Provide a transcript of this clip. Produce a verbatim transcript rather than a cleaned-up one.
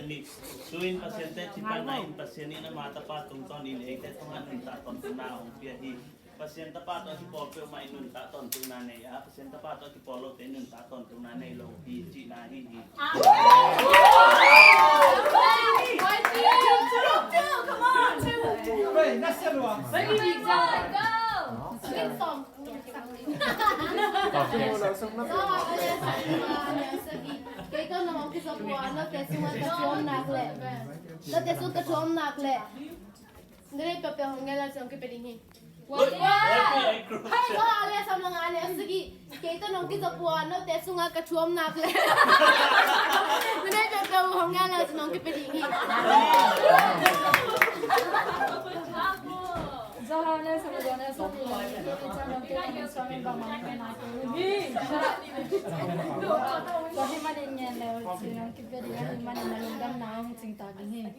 Tuin Pasian teci panna in Pasian in ama Tapa tungtawnin eite tungah nuntak tawntungna hong pia hi. Pasian Tapa tawh a kipawl peuhmah in nuntak tawntungna nei a, Pasian Tapa tawh a kipawl lote in nuntak tawntungna nei lo hi cihna ahi hi. Kei tawh nong kizop uh a, note sungah ka thuam nak leh, note sungah ka thuam nak leh, na neih peuhpeuh hong ngen la cin hong kipia ding hi. Hei, a leh sam langa a leh a sagih. Kei tawh nong kizop uh a, note sungah ka thuam nak leh, na neih peuhpeuh hong ngen la cin hong kipia ding hi. Johan le Salvador le Sami le Sami le Sami bang bang le na ko hi. Ko hi manin ngen le cin hong kipia ding hi, manin na lungdamna hong cingtak ding hi.